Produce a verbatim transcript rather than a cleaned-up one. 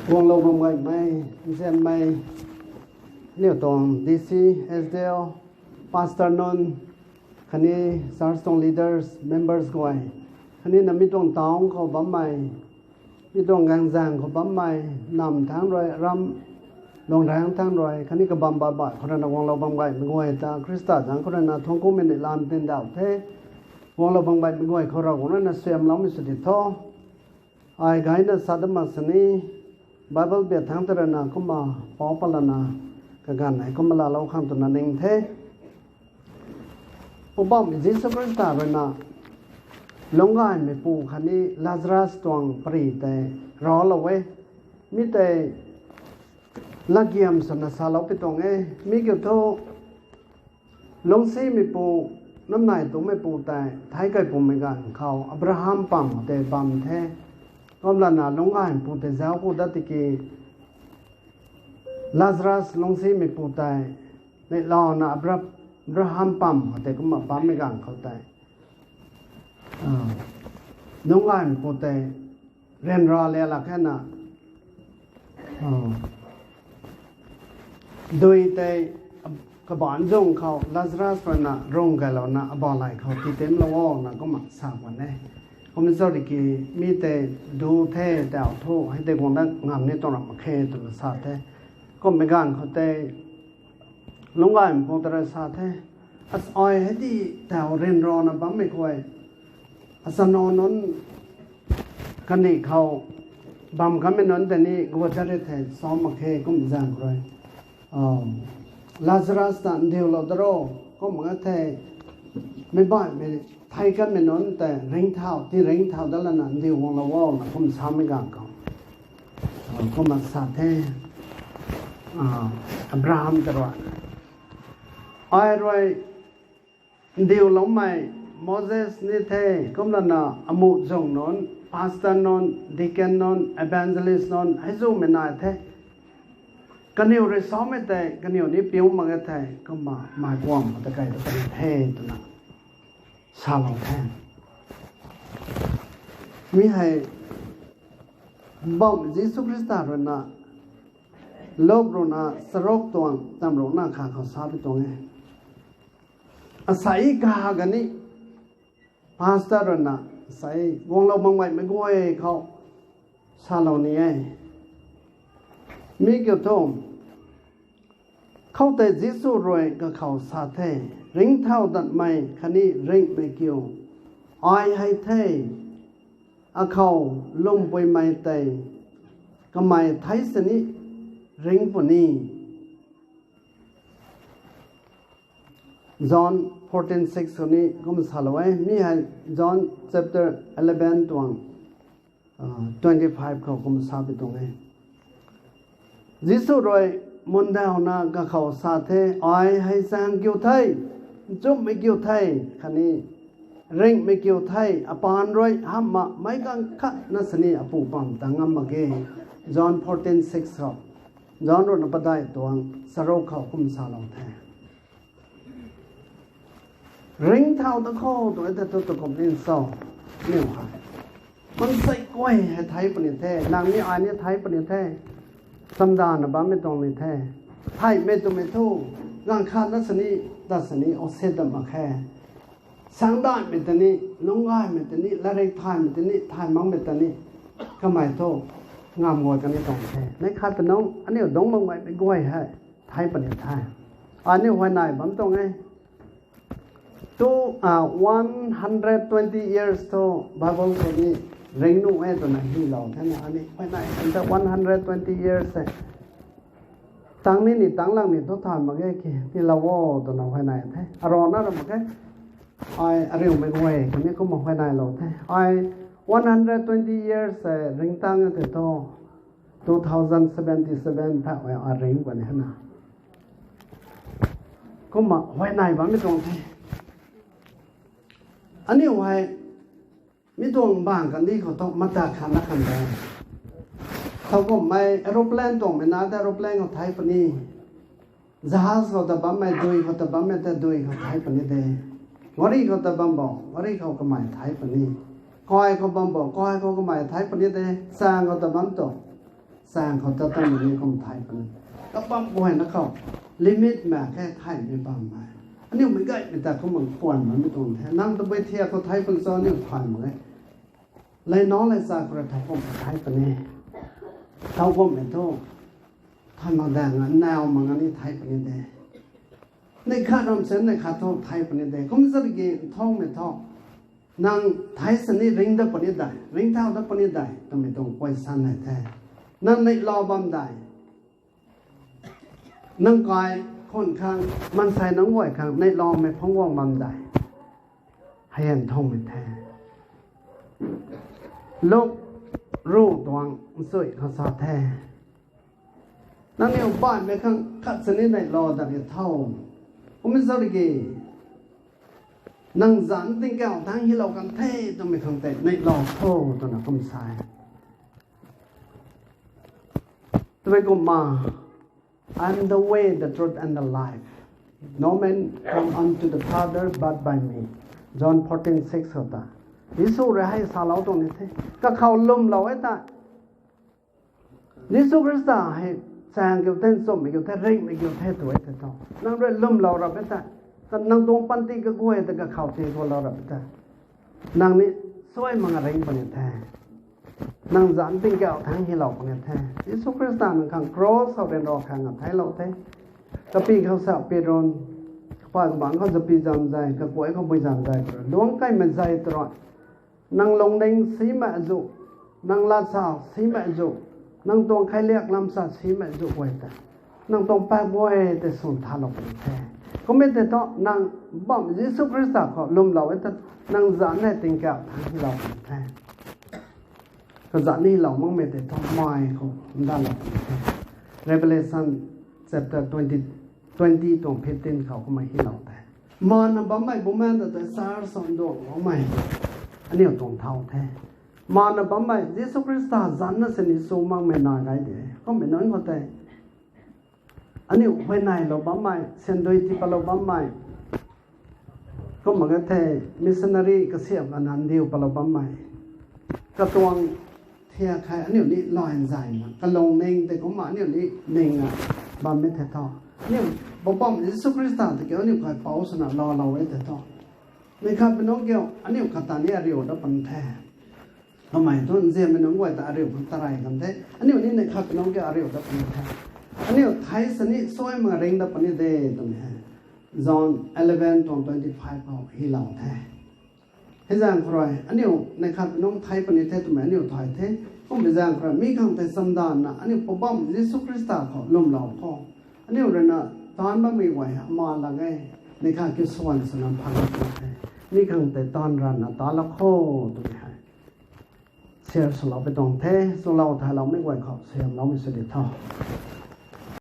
Guanglou bam gaymei, nzianmei, aniu tuang D C, S D O, pastor nunc, khatni church tuang leaders, members guay, khatni na mi tuang town khou bammei, mi tuang gaengzaeng khou bammei, nam thangc rui, ram, lungc raengc thangc rui, khatni kabam baih baih khou rui na guanglou bam gaymei guay ta Khrista zaeng khou rui na thuancku mei ni lam tindauh the. Guanglou bam gaymei guay khou Ravguangc rui na suaihiamloumei sw di tho. Ai gayna sa dat mak sini, Bible biak thangc ta rui na kumna pou palana, kaganv hei kumna laalou khang twna ning the. Poubauhmei Jisu Khrista rui na lungcgaymeipu khatni Lazarus tuang pary tei raclou e. Mi tei latgiam swna salou pi tuang e. Mi kiu thu lungcsimeipu, namnei tuangmeipu tei theic key pumei ganv khou Abraham pam tei bam the. Kumlana lungcgaymeipu tei zauc ku dat tiki Lazarus lungcsimeipu tei neihlouna Abra-, Abraham pam khou tei kumna bammei ganv khou tei, lungcgaymeipu tei ryanra lialak khe na, dui tei kabaanc zung khou Lazarus rui na rung keylouna abalay khou titimlou o na kumna sa kan e. Kumna zauc tiki mi tei du the tau thu hei tei guang dat ngam ni tuang ram mak khe twna sa the. Kummei ganv khou tei lungcgaymeipu ta rui sa the, As ai hei di tau ryanrana bammei khuay, achano nunc kandih khou bam kanmei nunc tei ni guat dat ri the, sa mak khe kum zaeng rui Lazarus ta ndiulou da ro, kum nga the, meic baihmei thei kanmei nunc tei ringcthau, ti ringcthau dat lana ndiu guanglou o na kum samei ganv khou, kumna sa the, Abraham ta rui. Ai rui ndiuloumei Moses ni the, kumlana amuh zung nunc, pastor nunc, deacon nunc, evangelist nunc, hei zumei nai the. Kaniw rui samei tei kaniw ni piu mak e the, kumna mei kuam khou ta kai ta pari the twna salou the. Mi hei bam Jisu Khrista rui na, Luk rui na, charuk tuang, chamruna kha khou sa pi tuang e. Asei kaha kani, pastor rui na, asei guanglou bam gaymei guay khou salou ni e. Mi kiu thu, khoutei Jisu rui kakhou sa the, Ringcthau datmei khatni ringhmei kiu, ai hei the. Akhou lwmpuimei tei kamei thei sini ringc puni. John fourteen six khou ni kum salou e. Mi hei John chapter eleven tuang twenty five khou kum sa pi tuang e. Jisu rui mundauna kakhou sa the, ai hei chaeng kiu the, nchumhmei kiu the, khatni ringhmei kiu the, apaan rui hamhna meic ganv khatna sini apu pam ta ngam mak ge. John fourteen six khou, John rui na padeih tuang charuk khou kum salou the. Ringcthau da kho tw e tei thu tu kum nin cho, niw hei, maansei guay hei thei puni the, nang ni ai ni thei puni the, chamdana bammei tuang ni the, theihmei twmei thu, ganv khatna sini, ta sini o se dam mak khe. Sangdaihmei ta ni, lungcgaymei ta ni, latrik thaymei ta ni, thay makmei ta ni, kamei thu ngam guay kani tuang the. Neih khat ta nunc aniu dungc bam gaymei guay hei thei puni the. Aniu huayney bam tuang e. Tu, one hundred twenty years thu Bible khou ni ringc nuh e twna hylou the na, aniu huayney kan ta one hundred twenty years e. Tang ni ni tang lang ni thu thay mak ge ki, tiilou o twna huayney the. Arana ra mak khe. Ai ariumei guay khatni kumna huayneylou the. Ai one hundred twenty years e ringctang e tei thu, two thousand seventy seven tha ai ringc bam ni hana. Kumna huayney bammei tuang the. Aniu hei mi tuang bang kandih khou thu mata khanna khan de. Thowkumhmei aeroplane tuangmei na tei aeroplane khou thei puni. Jahaz khou ta bammei, dui khou ta bammei tei dui khou thei puni de. Gari khou ta bam bo, gari khou kamei thei puni. Kai khou bam bo, kai khou kamei thei puni de. Chaeng khou ta bam tu, Sang khou ta ta ni kum thei puni. Kabam guayna khou limit mak khe theihmei bam e. Aniu mei gaymei ta kumna khwan bammei tuang the. Nang tabui thiak khou thei puni cho aniu thay mak e. Lei nac lei cha khou rui thei kum thei puni. Thau kummei thu thay mak daeng a, naw mak a ni thei puni de. Neih khat ram sen neih khat thu thei puni de. Kum zat ki nthawmei thu nang thei sini ring dat puni dai, ringcthau dat puni dai twmei tuang question nai the. Nang neihlou bam dai, nang kai khun khang, maansei nunc guay khang neihloumei phungc guang bam dai, hei nthawmei the. Luk ru tuang nchuy khou sa the, nangniw baihmei khang khat sini neihlou dat ri tho. Kum zat ki nang zanc tingkauh thangc hylou kan the twmei khang tei neihlou tho, twna kum sa e. Tabui kumna, I am the way, the truth and the life. No man come unto the Father but by me. John fourteen six khou ta Jisu rui hei salou tuang ni the. Kakhou lwmlou e ta, Jisu Khrista hei chaeng kiu the, nchumhmei kiu the, ringhmei kiu the tw e tei thu, nang rui lwmlou rap e tei, nang tuang panty kaguay ta kakhou ti khou lou rap e tei, nang ni suai mak a ring puni the. Nang zanc tingkauh thangc hylou puni the. Jisu Khrista nang khang cross khou ryanra khang a theiclou the. Kapy khou sa pi run, kapay kabangc khou zapi zam zay, kakuay khou bui zam zay, luangc kaimei zay tw nang lungning simei zu, nang lat sa simei zu, nang tuang khailiak lam sa simei zu guay tei, nang tuang paap guay tei swn thalou puni the. Kummei tei thu nang bam Jisu Khrista khou lwmlou e ta, nang zanc hei tingkauh thangc hylou puni the. Kazanc ni hylou makmei tei thu mei khou ndalou puni the. Revelation chapter twenty, twenty tuang fifteen khou kumna hylou the. Mana bammei bumaengh ta tei char sa nduangloumei aniu tuang thau the. Mana bammei Jisu Khrista zanc na sini sw makmei nai gay de. Kummei nunc khou tei aniu huayneylou bammei, sandui tii patlou bammei, kumna ka thei missionary kasiamh lana ndiu patlou bammei, katuang thiak hei aniu ni lan zayna kalungning tei kumna aniu ni ningna bammei the tho. Aniu Poubauhmei Jisu Khrista ta kiu aniu khaipouc swna laalou e the tho. Neih khat pui nungc kiu aniu khat ta ni ariu dat puni the. Kamei thu nzianmei nunc guay ta ariu khang tarey kan the. Aniu ni neih khat pui nungc kiu ariu dat puni the. Aniu thei sini suai mak ring dat puni de twmei hei John eleven tuang twenty five khou hylou the. Hei zaeng khou rui aniu neih khat pui nungc thei puni the twmei aniu thay the. Kummei zaeng khou rui mi khang tei chamdanvna aniu Poubauhmei Jisu Khrista khou lwmlou kho. Aniu ruina taanc bammei guay hei ama lak e. Neih khat kiu swan swna phaan lak the. Mi khang tei taanv ranvna taanclou kho twmei hei share swlou pui tuang the. Chulou thayloumei guay khou suaihiamloumei sw di tho.